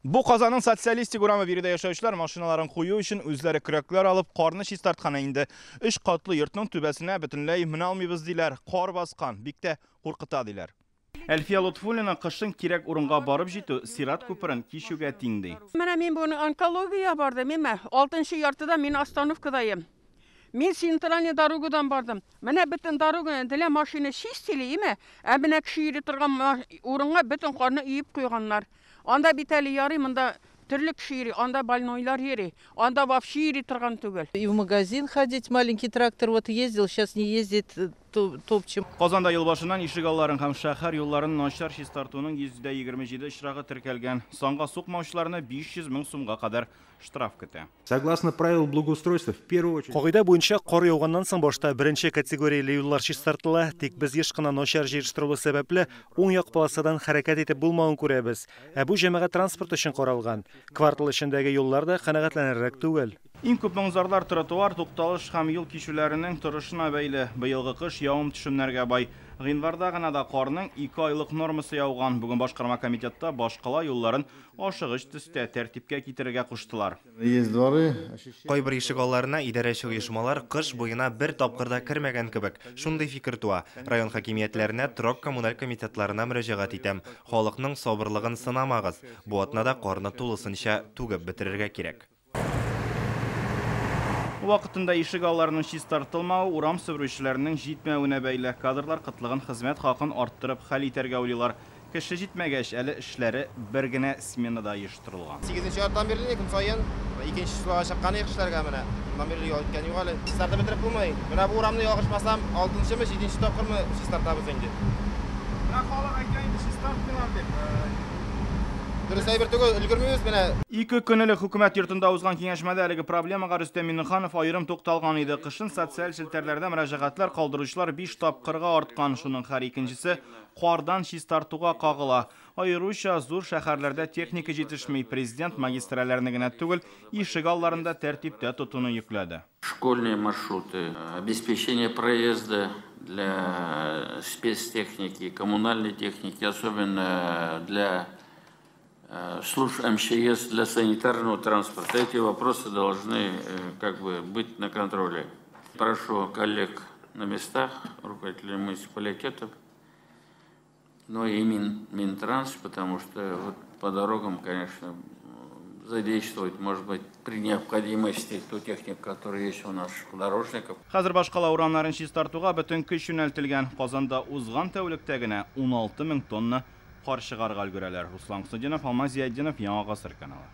Бу Казанның Социалистик урамы. Биредә яшәүчеләр машиналарын кую өчен үзләре көрәкләр алып карны чистарткан. Инде өч катлы йортның түбәсенә бөтенләй менә алмыйбыз диләр. Кар баскан, бик тә куркыта диләр. Әлфия Лотфуллина кышын кирәк урынга барып җитү сират күперен кичүгә тиң ди. Менә мин бүген онкология барды. Мин 6:30-да мин остановкадайым. Мин центральный дорогадан бардым. Менә бөтен дороганы для машина чистили, име? Ә менә кеше йөри торган урынга бөтен карны өеп куйганнар. Анда бит әле ярый, монда төрле кеше йөри, анда больнойлар йөри, анда вообще йөри торган түгел. И в магазин ходить маленький трактор вот ездил, сейчас не ездит, топчем. Казанда ел башыннан ишек алларын һәм шәһәр юлларын начар чистартуның 27 очрагы теркәлгән. Санга сукмаучыларны 500 мең сумга кадәр штраф көтә. Согласно правил благоустройства, в первую очередь... Кагыйдә буенча кар яуганнан соң башта беренче категорияле юллар чистартыла, тик без еш кына начар җыештырылу сәбәпле уң як полосадан хәрәкәт итеп булмавын күрәбез. Ә бу җәмәгать транспорты өчен каралган. Квартал эчендәге юллар да канәгатьләнерлек түгел. Иң күп моң-зарлар тротуар, тукталыш һәм юл кичүләренең торышына бәйле. Быелгы кыш явым-төшемнәргә бай. Гыйнварда гына да карның 2 айлык нормасы яуган. Бүген башкарма комитетта башкала юлларын ашыгыч төстә тәртипкә китерергә куштылар. Кайбер ишек алларына идарәче оешмалар кыш буена бер тапкыр да кермәгән кебек. Шундый фикер туа. Район хакимиятләренә, торак коммуналь комитетларына мөрәҗәгать итәм. Халыкның сабырлыгын сынамагыз. Бу атнада карны тулысынча түгеп бетерергә кирәк. Вакытында ишек алларының чистартылмавы урам себерүчеләрнең җитмәвенә бәйле. Кадрлар кытлыгын хезмәт хакын арттырып хәл итәргә уйлыйлар. Кеше җитмәгәч, әле эшләре бер генә сменада оештырылган. 8-нче бирле көн саен 2-нче числога чыккан эшләргә менә. Моннан бирле ял иткән юк әле. Чистартып бетереп булмый. Менә бу урамны ялгышмасам, 6-нчымы, 7-нче тапкырмы чистартабыз инде. Менә халык әйтә инде чистартмыйлар дип. Дөрес әйбер түгел, өлгермибез менә. 2 көн элек хөкүмәт йортында узган киңәшмәдә әлеге проблемага Рөстәм Миңнеханов аерым тукталган иде. Кышын социаль челтәрләрдә мөрәҗәгатьләр калдыручылар 5 тапкырга арткан. Шуның һәр икенчесе кардан чистартуга кагыла. Аеруча зур шәһәрләрдә техника җитешми. Президент магистральләрне генә түгел, ишек алларында тәртиптә тотуны йөкләде. Школьные маршруты, обеспечение проезда для спецтехники, коммунальной техники, особенно для служб МЧС, для санитарного транспорта. Эти вопросы должны как бы быть на контроле. Прошу коллег на местах, руководителей муниципалитетов, но и Минтранс, потому что вот по дорогам, конечно, задействовать, может быть, при необходимости ту технику, которая есть у наших дорожников. Хәзер башкала урамнарын чистартуга бөтен көч юнәлтелгән. Казанда узган тәүлектә генә 16 мең тонна кар чыгарга өлгерәләр. Руслан Хусудинов, Алмаз Зиятдинов, Яңа Гасыр каналы.